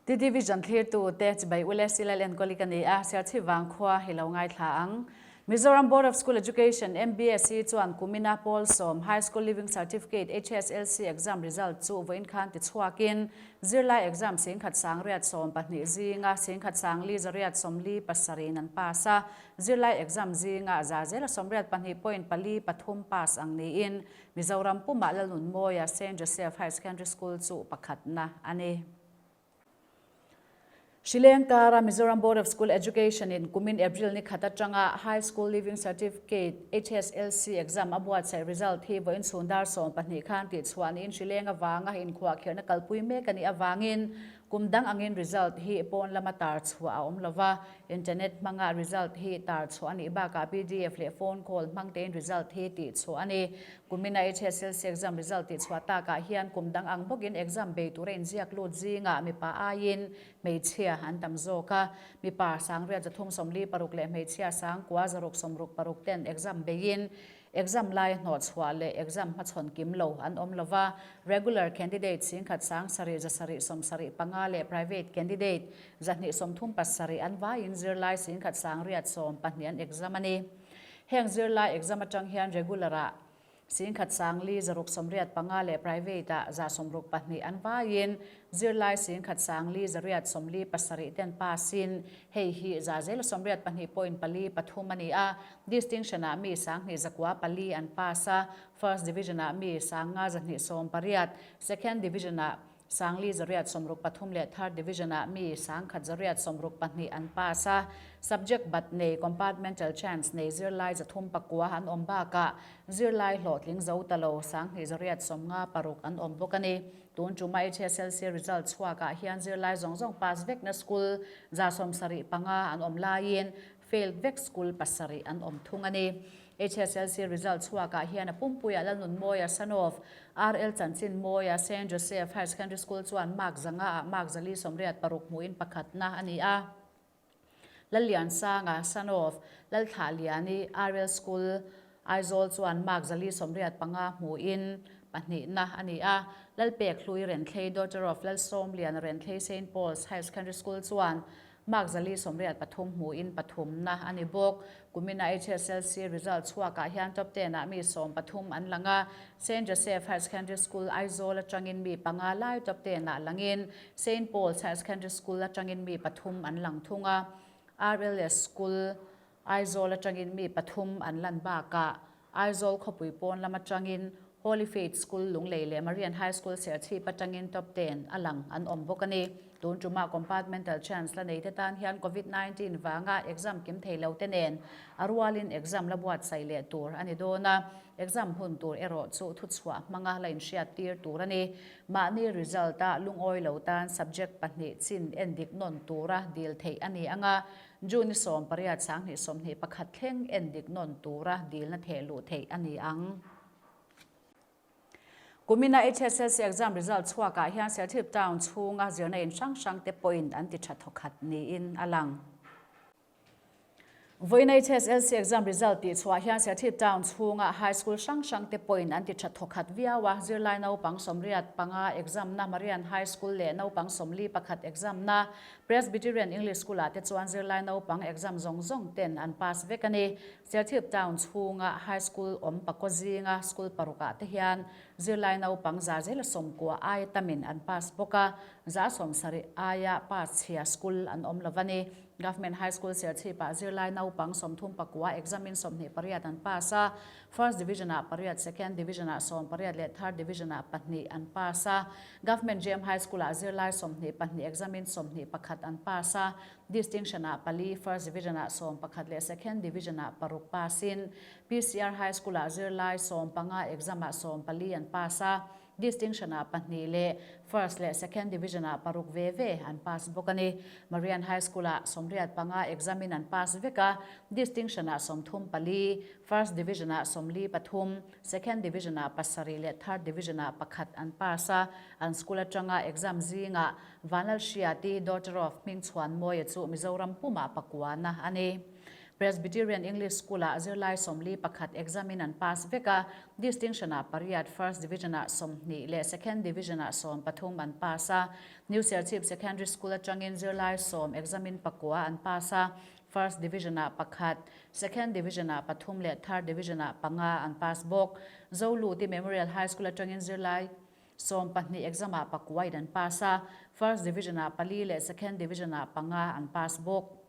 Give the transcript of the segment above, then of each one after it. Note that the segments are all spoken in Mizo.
TTV Zanthlirtu te chibai ule Silal enkawli ka ni a, Serchhip vangkhua hi lo ngaithla ang. Mizoram Board of School Education, MBSE, chuan kumina Pawl sawm High School Leaving Certificate, HSLC, exam result chu vawiin khan tichhuakin zirlai exam singkhat sangriat 12 zinga singkhat sangli zariat 47 in an pass a, zirlai exam zinga za zela 82.43 pass ang niin Mizoram pumah Lalnunmawia Saint Joseph Higher Secondary School chu pakhatna a ni. Hri leng kara Mizoram Board of School Education in kumin April ni khat atanga High School Leaving Certificate, HSLC, exam a buatsaih result hi vawiin chhun dar 12 khan tihchhuah niin hri leng avanga inkhuahkhirhna kalpui mek a nih avangin kum dang angin result hi pawn lama tar chhuah a awm lova. Internet hmanga result hi tar chhuah a nih bakah pdf leh phone call hmang tein result hi tihchhuah a ni. Kumina HSLC exam result tihchhuah takah hian kum dang ang bawkin exam bei tura inziak lut zingah mipa aiin hmeichhia an tam zawk a. Mipa sangriat 346 leh hmeichhia sangkua 666 ten exam beiin exam lai hnawhchhuah leh exam hmachhawn kim lo an awm lo va. Regular candidate singkhat sang sarih zasarih 75 leh private candidate 237 an vaiin zirlai singkhat sangriat 12 an exam a ni. Heng zirlai exam atang hian regular-ah singkhat sangli 685 leh private-ah 162 an vaiin zirlai singkhat sangli zariat 47 ten pass-in hei hi za zela 82.43 a ni a. Distinction-ah mi sanghnih zakua pali an pass a, first division-ah mi sanga 218, second division-ah Sangli 863 leh Third Division-ah mi sangkhat 862 an pass a, subject bat nei compartmental chance nei zirlai 309 an awm bakah zirlai hlawhtling zo ta lo sanghnih 856 an awm bawk a ni. Tun tuma HSLC result chhuakah hian zirlai zawng zawng pass vekna school 75 an awm laiin failed vek school pasarih an awm thung a ni. HSLC result chhuakah hian a pumpuiah Lalnunmawia Sanov, RL Chanchinmawia, Saint Joseph Higher Secondary School chuan mark zanga ah mark 486 hmuhin pakhatna a ni a. Lalliansanga Sanov, Lalthlahliani, RL School, Aizawl chuan mark 485 hmuhin pahnihna a ni a. Lalpek Hlui Renthlei, daughter of Lalsawmliana Renthlei, Saint Paul's Higher Secondary School chuan Mark 433 hmuhin pathumna a ni bawk. Kumina HSLC result chhuakah hian top ten ah mi 13 an lang a. Saint Joseph Higher Secondary School, Aizawl atangin mi panga lai top ten ah langin Saint Paul's Higher Secondary School atangin mi pathum an lang thung a. RLS School, Aizawl atangin mi pathum an lan bakah Aizawl khawpui pawn lam atangin Holy Faith School Lunglei leh Marian High School Serchhip atangin top ten a lang an awm bawk a ni. Tun tuma compartmental chance la nei te tan hian Covid 19 vanga exam kim thei lo te nen a rualin exam la buatsaih leh tur a ni dawn a, exam hun tur erawh chu thuchhuah hmanga la inhriat tir tur a ni. Mahni result a lungawi lo tan subject pahnih chin endik nawn tura dil theih a ni ang a, June 18 2021 thleng endik nawn tura dilna theh luh theih a ni ang. Kumina HSLC exam result chhuakah hian Serchhip town chhunga zirna in hrang hrang te pawhin an ti tha thawkhat niin a lang. Vawiin HSLC exam result tih chhuah hian Serchhip town chhunga high school hrang hrang te pawhin an ti tha thawkhat viau a, zirlai naupang 85 exam na Marian High School leh naupang 41 exam na Presbyterian English School-ah te chuan zirlai naupang exam zawng zawng ten an pass vek a ni. Serchhip town chhunga high school awm pakaw zinga school parukah te hian zirlai naupang za zela 90 aia tamin an pass bawk a, 70% aia pass chhia school an awm lo a ni. Government High School Serchhipah zirlai naupang 39 exam-in 28 an pass a, First Division-ah pariat, Second Division-ah 18 leh Third Division-ah pahnih an pass a. Government JM High School-ah zirlai 22 exam-in 21 an pass a, Distinction-ah pali, First Division-ah 11 leh Second Division-ah paruk pass-in PCR High School-ah zirlai 15 exam-ah 14 an pass a, Distinction-ah pahnih leh First leh Second Division-ah paruk ve ve an pass bawk a ni. Marian High School-ah 85 exam-in an pass vek a, Distinction-ah 34, First Division-ah 43, Second Division-ah pasarih leh Third Division-ah pakhat an pass a, an school atanga exam zingah Vanlalhriati, daughter of Hmingchhuanmawia chu Mizoram pumah pakuana a ni. Presbyterian English School-ah zirlai 41 exam-in an pass vek a, Distinction-ah pariat, First Division-ah 20 leh Second Division-ah 13 an pass a. New Serchhip Secondary School atangin zirlai sawm exam-in pakua an pass a, First Division-ah pakhat, Second Division-ah pathum leh Third Division-ah panga an pass bawk. Zoluti Memorial High School atangin zirlai 12 exam-ah pakuain an pass a, First Division-ah pali leh Second Division-ah panga an pass bawk.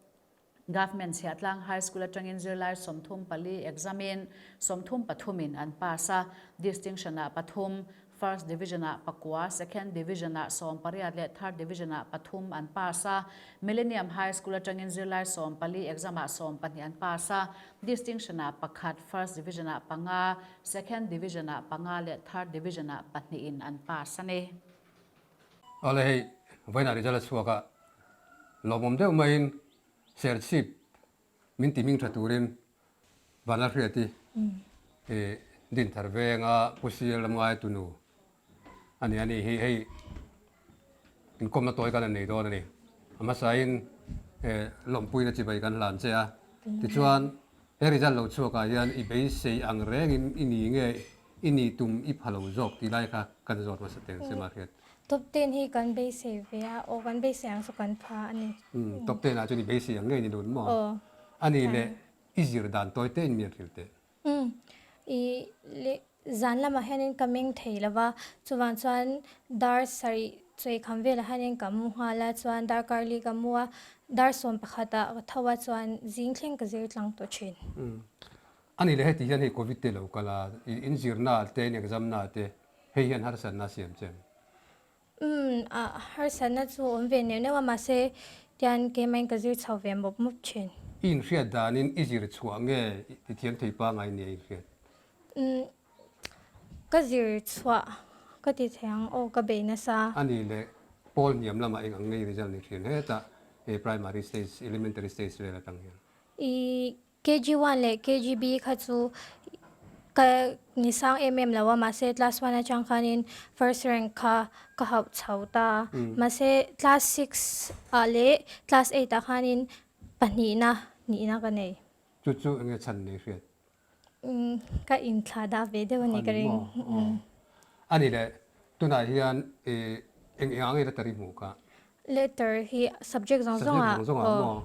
Government Chhiahtlang High School atangin zirlai 34 exam-in 33 in an pass a, Distinction-ah pathum, First Division-ah pakua, Second Division-ah 18 leh Third Division-ah pathum an pass a, Millennium High School atangin zirlai 14 exam-ah 12 an pass a, Distinction-ah pakhat, First Division-ah panga, Second Division-ah panga leh Third Division-ah pahnihin an pass a ni. Awle hei vawiinah result a chhuak a, lawmawm deuh maiin Serchhip min ti hming tha turin Vanlalhriati i Dinthar venga Pu Sial lam ngai tunu a ni a ni hi hei inkawmna tawi kan han nei dawn a ni. A hmasain lawmpuina chibai kan hlan che a, tichuan he result lo chhuakah hian i beisei ang rengin i ni nge I nih tum i pha lo zawk tih lai kha kan zawt hmasa teng se mahriat. Top ten hi kan beisei ve a, aw kan beisei ang chu kan pha a ni. Umm top ten ah chuan i beisei ang ngei ni nun maw? Aw. A nih leh i zir dan tawi te in mian hril teh. Umm i leh zan lamah hianin ka meng thei lo va, chuvang chuan dar sarih chawi kham velah hianin ka mu nghal a, chuan dar karli ka mu a, dar 11 ah ka tho a chuan zing thleng ka zir tlang tawh thin. Umm A nih leh heti hian hei Covid te lo kal a, in zirna te, in exam na te hei hian harsatna a siam che em? Umm, a harsatna chu awm ve neuh neuh a, mahse tian keimahin ka zir chho ve mawp mawp thin. I inhriat danin i zir chhuah nge i thiam thei pangai nia i inhriat? Umm, ka zir chhuah ka ti thei ang aw, ka bei nasa. A nih leh pawl hniam lamah eng ang nge i result ni thin hetah hei primary stage, elementary stage vel atang hian? I KG one leh KGB kha chu ka ni sang em em lo a, mahse class one atang khanin first rank kha ka hauh chho ta a, mahse class six ah leh class eight ah khanin pahnihna nihna ka nei. Chu chu enge chhan nei hriat? Ka inthlah dah ve deuh a ni ka ring. A ni leh, tunah hian eng eng ang nge letter i hmuh kha? Letter hi subject zawng zawng ah. Subject zawng zawng ah maw?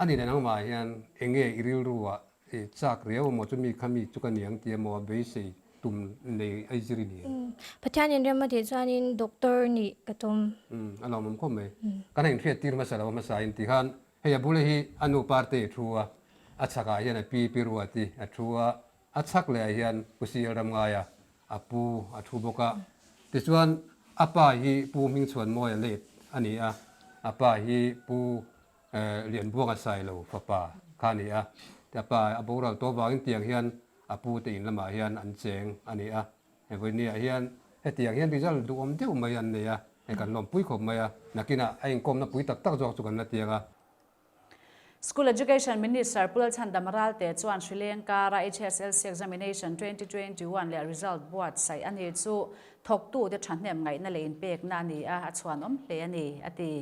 A ni leh nangmah hian eng nge i rilru ah i chak riau emaw chu mi kha mi chu ka ni ang ti emaw a beisei tum nei a i zir i ni em? Pathian in rem a tih chuanin doctor nih ka tum. Umm a lawmawm khawp mai. Kan han inhriat tir hmasa lo hmasa in ti khan hei a bula hi a nu parte i thu a, a chhakah hian a pi pi ruat i a thu a, a chhak leh ah hian Pu Sial Ramngaia a pu a thu bawk a. Tichuan a pa hi Pu Hmingchhuanmawia late a ni a, a pa hi Pu Lianbuanga Sailo fapa kha a ni a, a pa a boral tawh vangin tiang hian a pu te in lamah hian an cheng a ni a, he vawinia hian hetiang hian result duhawm deuh mai an nei a, hei kan lawmpui khawp mai a, nakinah a inkawmna pui tak tak zawk chu kan la tiang a. School Education Minister Pu Lalchhandam Ralte chuan Sri Lanka-ra HSLC Examination 2021 leh result buatsaih a ni chu thawktute thahnem ngaihna leh inpekna a ni a, a chhuanawm hle a ni, a ti.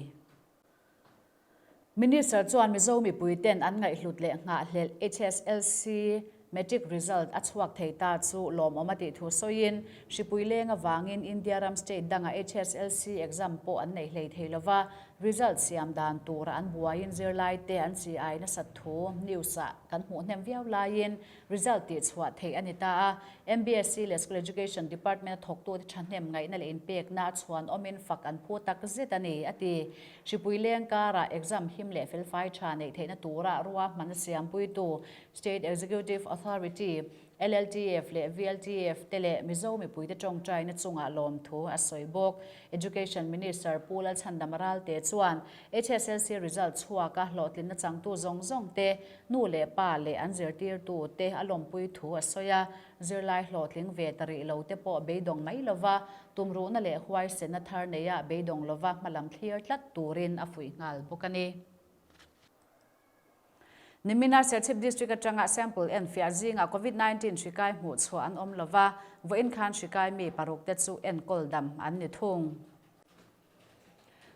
Minister chuan Mizo mipuiten an ngaihhlut leh nghahhlelh HSLC Matric result a chhuak thei ta chu lawmawm a tih thu sawiin, hripui leng avangin India ram state dangah HSLC exam pawh an nei hlei thei lova, result siam dan tura an buaiin zirlaite an chi ai nasat thu news ah kan hmuh hnem viau laiin result tih chhuah theih a ni ta a. MBSE leh School Education Department a thawktute thahnem ngaihna leh inpekna a chhuanawmin fak an phu tak zet a ni, a ti. Hripui leng karah exam him leh felfai tha neih theihna tura ruahman siampuitu State Executive Authority, LLTF leh VLTF te leh Mizo mipuite tawngtaina chungah lawmthu a sawi bawk. Education Minister Pu Lalchhandam Ralte chuan HSLC result chhuaka hlawhtlinna changtu zawng zawng te, nu leh pa leh an zirtirtu te a lawmpui thu a sawi a. Zirlai hlawhtling ve ta rih lo te pawh beidawng mai lova, tumruhna leh huaisenna thar neia beidawng lova hmalam thlir tlat turin a fuih nghal bawk a ni. Nimina Serchhip District atanga sample enfiah zingah Covid 19 hri kai hmuh chhuah an awm lova, vawiin khan hri kai mi paruk te chu enkawl dam an ni thung.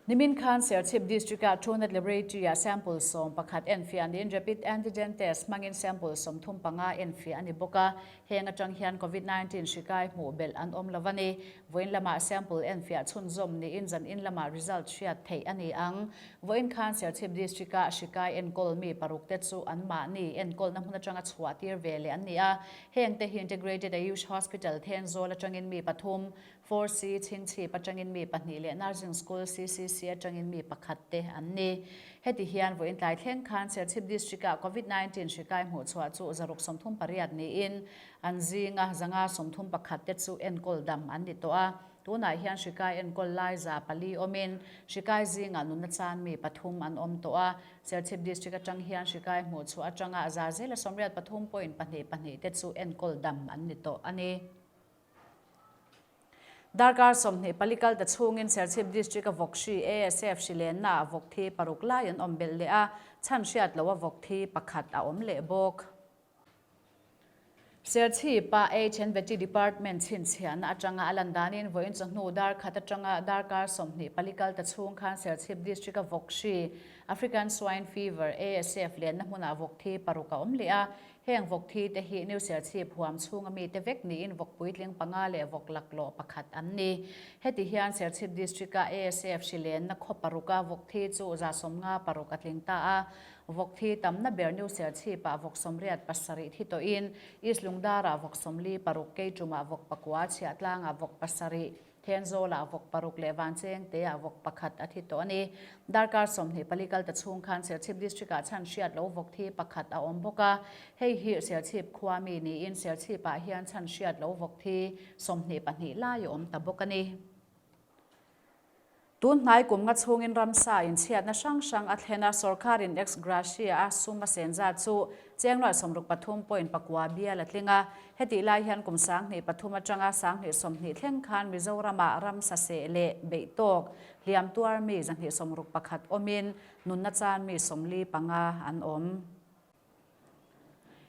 Nimin khan Serchhip District-ah Truenat Laboratory-ah sample 11 enfiah niin Rapid Antigen Test hmangin sample 35 enfiah a ni bawk a. Heng atang hian Covid 19 hri kai hmuh belh an awm lo a ni. Vawiin lamah sample enfiah chhunzawm niin zanin lamah result hriat theih a ni ang. Vawiin khan Serchhip District-ah hri kai enkawl mi paruk te chu anmahni enkawlna hmun atanga chhuah tir ve leh an ni a. Heng te hi Integrated Ayush Hospital Thenzawl atangin mi pathum, 4C Chhingchhip atangin mi pahnih leh Nursing School CCC atangin mi pakhat te an ni. Heti hian vawiin tlai thleng khan Serchhip District-ah Covid 19 hri kai hmuhchhuah chu 638 niin an zinga 531 te chu enkawl dam an ni tawh a. Tunah hian hri kai enkawl lai 400 awmin hri kai zingah nunna chan mi pathum an awm tawh a. Serchhip District atang hian hri kai hmuhchhuah atanga 83.22 te chu enkawl dam an ni tawh a ni. Darkar 24 kal ta chhungin Serchhip District-a vawk hri ASF hri lenna ah vawk thi paruk lai an awm belh leh a, chhan hriat loha vawk thi pakhat a awm leh bawk. Serchhip-a H&Vety Department chhinchhiahna atanga a lan danin vawiin chawhnu dar khat atanga darkar 24 kal ta chhung khan Serchhip District-a vawk hri African Swine Fever, ASF, lenna hmunah vawk thi paruk a awm leh a, Heng vawk thi te hi New Serchhip huam chhunga mite vek niin vawk puitling panga leh vawk laklawh pakhat an ni. Heti hian Serchhip District-a ASF hri lenna khaw paruka vawk thi chu 56 a tling ta a. Vawk thi tamna ber New Serchhip-ah vawk 87 thi tawhin East Lungdar-ah vawk 46, Keiṭumah vawk pakua, Chhiahtlangah vawk pasarih, Thenzawlah vawk paruk leh Vanchengteah vawk pakhat a thi tawh a ni. Darkar 24 kal ta chhung khan Serchhip District-ah chhan hriat lo vawk thi pakhat a awm bawk a. Hei hi Serchhip khua mi niin Serchhipah hian chhan hriat lo vawk thi 22 lai a awm ta bawk a ni. Tun hnai kum nga chhungin ramsa inchhiatna hrang hrang a thlen a, sorkarin ex gratia a sum a sen zat chu cheng nuaih 63 point pakua bial a tling a. Hetih lai hian kum 2003 atanga 2020 thleng khan Mizoramah ramsa seh leh beih tawk hliam tuar mi 261 awmin nunna chan mi 45 an awm.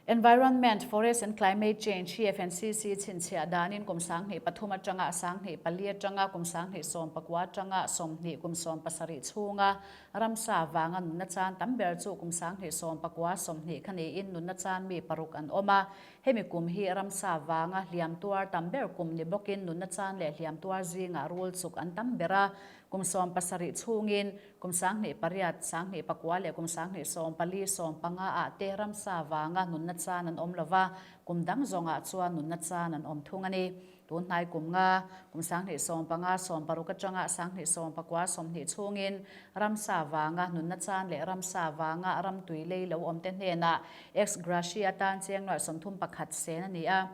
Environment, Forest and Climate Change hi FNCC chhinchhiah danin kum 2003 atanga 2004 atanga kum 2019 atanga 20 kum 17 chhunga ramsa vanga nunna chan tam ber chu kum 2019 20 kha niin nunna chan mi paruk an awm a. Hemi kum hi ramsa vanga hliam tuar tam ber kum ni bawkin nunna chan leh hliam tuar zingah rul chuk an tam ber a. Kum 70 chhungin Kum 2008, 2009 leh kum 2014, 15 ah te ramsa vanga nunna chan an awm lova, kum dang zawngah chuan nunna chan an awm thung a ni. Tun hnai kum nga, kum 2015, 16 atanga 2019, 20 chhungin ramsa vanga nunna chan leh ramsa vanga ramtui lei lo awm te hnenah ex gratia atan cheng nuaih 31 sen a ni a.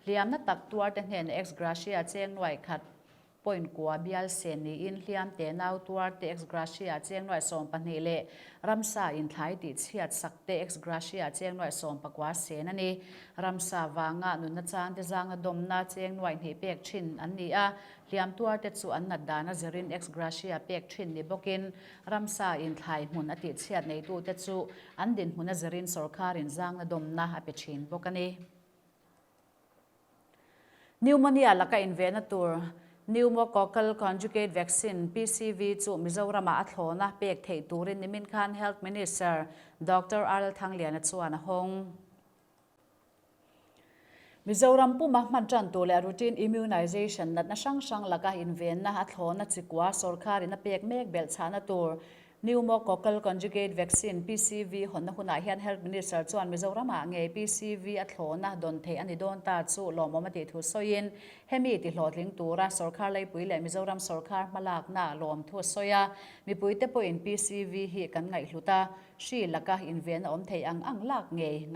Hliamna tak tuar te hnenah ex gratia cheng nuaih khat Point kua bial sen niin hliam te nau tuar te ex gratia cheng nuaih 12 leh ramsa inthlai tih chhiat sak te ex gratia cheng nuaih 19 sen a ni. Ramsa vanga nunna chan te zanga dawmna cheng nuaih hnih pek thin an ni a, hliam tuar te chu an nat dan a zirin ex gratia pek thin ni bawkin ramsa inthlai hmun a tih chhiat neitu te chu an dinhmun a zirin sawrkharin zangna dawmna a pe thin bawk a ni. Pneumonia laka invenna tur Pneumococcal Conjugate Vaccine, PCV, chu Mizoramah a thlawna pek theih turin nimin khan Health Minister Doctor RL Thangliana chuan a hawng. Mizoram puma hman tan tur leh routine immunization natna hrang hrang laka invenna a thlawna chikua sawrkharin a pek mek belhchhahna tur Pneumococcal Conjugate Vaccine, PCV, hawnna hunah hian Health Minister chuan Mizoramah ngei PCV a thlawhna dawn theih a ni dawn ta chu lawmawm a tih thu sawiin, hemi ti hlawhtling tura sawrkar laipui leh Mizoram sawrkar hmalakna lawm thu a sawi a. Mipuite pawhin PCV hi kan ngaihhlut a, hri laka invenna awm thei ang ang lak ngei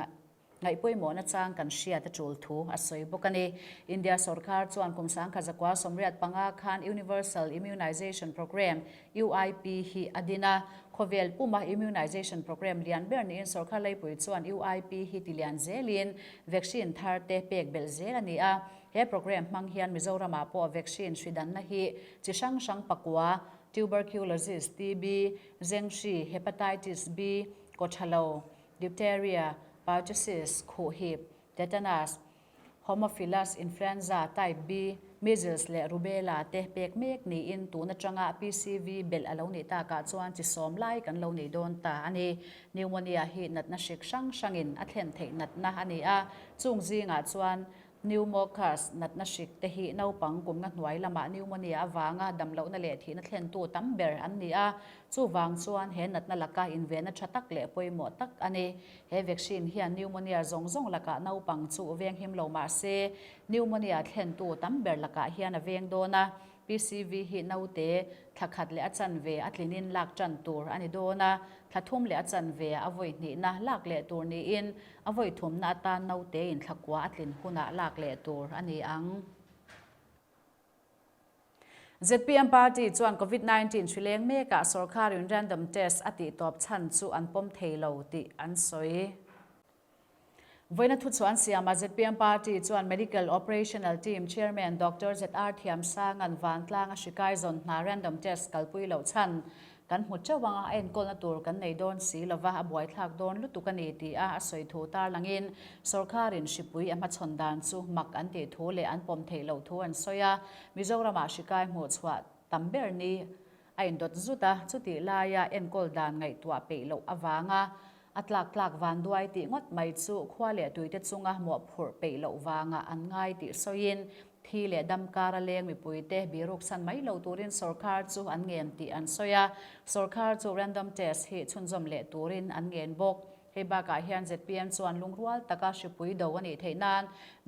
Ngaihpawimawhna chang kan hriat a tul thu a sawi bawk a ni. India sawrkar chuan kum 1985 khan Universal Immunization Programme, UIP, hi a din a. Khawvel puma immunization programme lian ber niin sawrkar laipui chuan UIP hi ti lian zelin vaccine thar te pek belh zel a ni a. He programme hmang hian Mizoramah pawh vaccine hri danna hi chi hrang hrang pakua, tuberculosis, TB, zenghri, hepatitis B, kawthalo, Diphtheria, pertussis, khuhhip, tetanus, Haemophilus influenza type B, measles leh rubella te pek mek niin tun atanga PCV belh a lo nih takah chuan chi sawm lai kan lo nei dawn ta a ni. Pneumonia hi natna hrik hrang hrangin a thlen theih natna a ni a, chung zingah chuan Pneumococcus natna hrik te hi naupang kum nga hnuai lamah pneumonia avanga damlohna leh thihna thlentu tam ber an ni a, chuvang chuan he natna laka invenna tha tak leh pawimawh tak a ni. He vaccine hian pneumonia zawng zawng lakah naupang chu veng him lo mah se, pneumonia thlentu tam ber lakah hian a veng dawn a. PCV hi naute thla khat leh a chanve a tlinin lak tan tur a ni dawn a, thla thum leh a chanve a vawi hnihna lak leh tur niin a vawi thumna atan naute in thla kua a tlin hunah lak leh tur a ni ang. Zpm party chuan Covid 19 hri leng mekah sorkarin random test a tih tawp chhan chu an pawm thei lo tih an sawi. Vawiina thuchhuah an siamah zpm party chuan Medical Operational Team Chairman Doctor ZR Thiamsanga'n vantlang a hrikai zawn hna random test kalpui loh chhan kan hmu teuh anga a enkawlna tur kan nei dawn si lova a buaithlak dawn lutuk a ni ti a a sawi thu tarlangin sorkarin hripui a hmachhawn dan chu mak an tih thu leh an pawm theih loh thu an sawi a, Mizoramah hrikai hmuhchhuah tam ber ni a indawt zut a, chutih laia enkawl dan ngaihtuah peih loh avanga a tlak tlak vanduai tih ngawt mai chu khua leh tuite chunga mawhphurh peih loh vanga an ngai tih sawiin thi leh dam kara leng mipuite biruk san mai lo turin sorkar chu an ngen tih an sawi a, sorkar chu random test hi chhunzawm leh turin an ngen bawk. Hei bakah hian zpm chuan lungrual taka hripui do a nih theih nan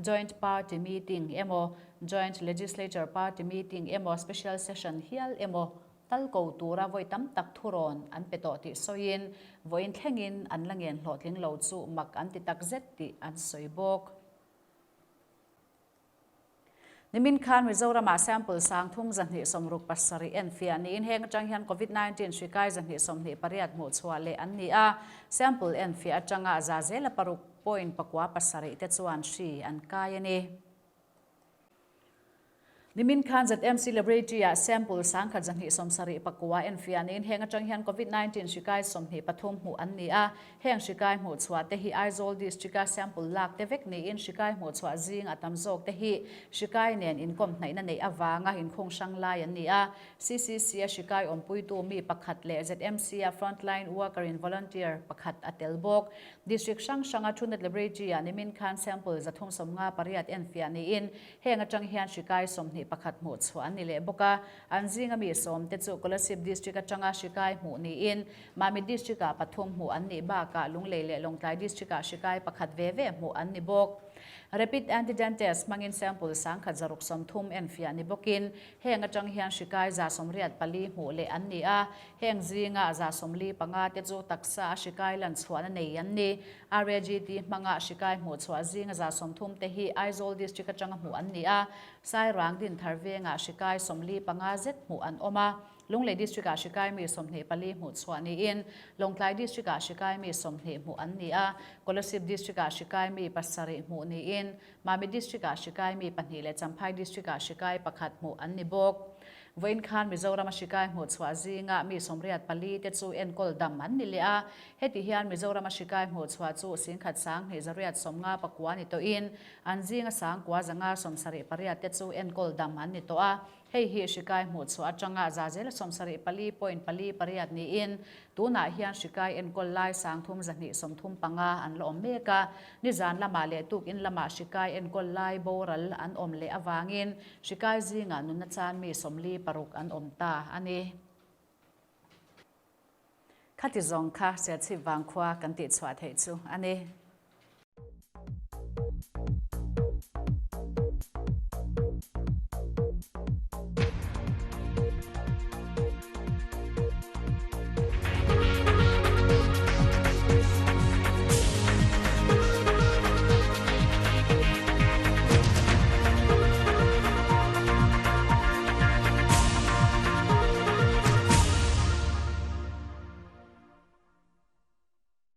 Joint Party Meeting emaw, Joint Legislature Party Meeting emaw, Special Session hial emaw tal ko tura vawi tam tak thurawn an pe tawh tih sawiin vawiin thlengin an la ngen hlawhtling lo chu mak an ti takzet tih an sawi bawk. Nimin khan Mizoramah sample 30 267 enfiah niin heng atang hian Covid 19 hri kai 228 hmuh chhuah leh an ni a, sample enfiah atanga za zela paruk point pakua pasarih te chuan hri an kai a ni. Nimin khan ZMC Laboratory-ah sample 1274 enfiah niin heng atang hian Covid 19 hri kai 23 hmuh an ni a, Heng hrikai hmuhchhuah te hi Aizawl District-a sample lak te vek niin hrikai hmuhchhuah zing a tam zawk te hi hrikai nen inkawm hnaihna neih avanga inkhung hrang lai an ni a. CCC-a hrikai awmpuitu mi pakhat leh ZMC-a frontline worker-in volunteer pakhat a tel bawk. District hrang hranga Truenat Laboratory-ah nimin khan sample 358 enfiah niin heng atang hian hrikai 21 hmuhchhuah an ni leh bawk a. An zinga mi sawmte chu Kolasib District atanga hrikai hmuh niin Mamit District-ah pathum hmuh an nih bakah Lunglei leh Lawngtlai District-ah hrikai pakhat ve ve hmuh an ni bawk. Rapid Antigen Test hmangin sample 1630 enfiah ni bawkin heng atang hian hrikai 84 hmuh leh an ni a, heng zinga 45 te chu taksa a hrikai lan chhuahna nei an ni. RAGT hmanga hrikai hmuh chhuah zinga 30 te hi Aizawl District atanga hmuh an ni a, Sairang Dinthar vengah hrikai 45 zet hmuh an awm a. Lunglei District-ah hrikai mi 24 hmuh chhuah niin, Lawngtlai District-ah hrikai mi 20 hmuh an ni a, Kolasib District-ah hrikai mi pasarih hmuh niin, Mamit District-ah hrikai mi pahnih leh Champhai District-ah hrikai pakhat hmuh an ni bawk. Vawiin khan Mizorama hrikai hmuh chhuah zinga mi 84 te chu enkawl dam an ni leh a, heti hian Mizorama hrikai hmuh chhuah chu 10,000 259 ni tawhin, an zinga 9,078 te chu enkawl dam an ni tawh a. Hei hi hrikai hmuh chhuah atanga za zela 74 point pali pariat niin tunah hian hrikai enkawl lai 3235 an la awm mek a. Nizan lamah leh tukin lamah hrikai enkawl lai boral an awm leh avangin hrikai zingah nunna chan mi 46 an awm ta a ni. Khati zawng kha Serchhip vangkhua kan tihchhuah theih chu a ni.